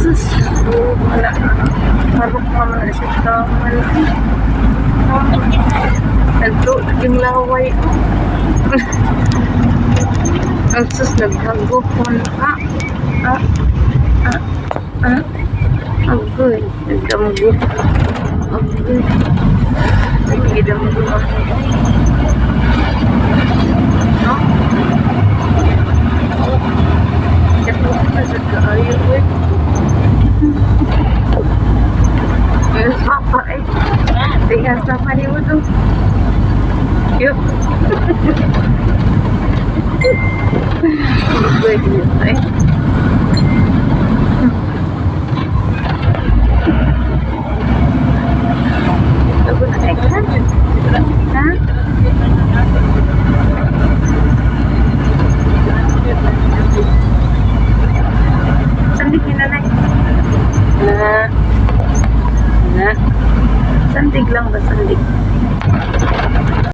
Sus, wala. Marok pa man na siya kamal. Nagto, yung laway ko. Ang sus, naghagop ko na. Ah, ah, ah, ah. Agoy, nagdamgo. Agoy. Ay, nagdamgo ako. No? Kaya ko sa kaayo, eh. Yes, papa, eh. Tingnan sa pa niyo to. Yuk. Agoy, eh. Ako na kay ka? Ha? Sandig ni nanay. Na. Na. Sandig lang ba, sandig?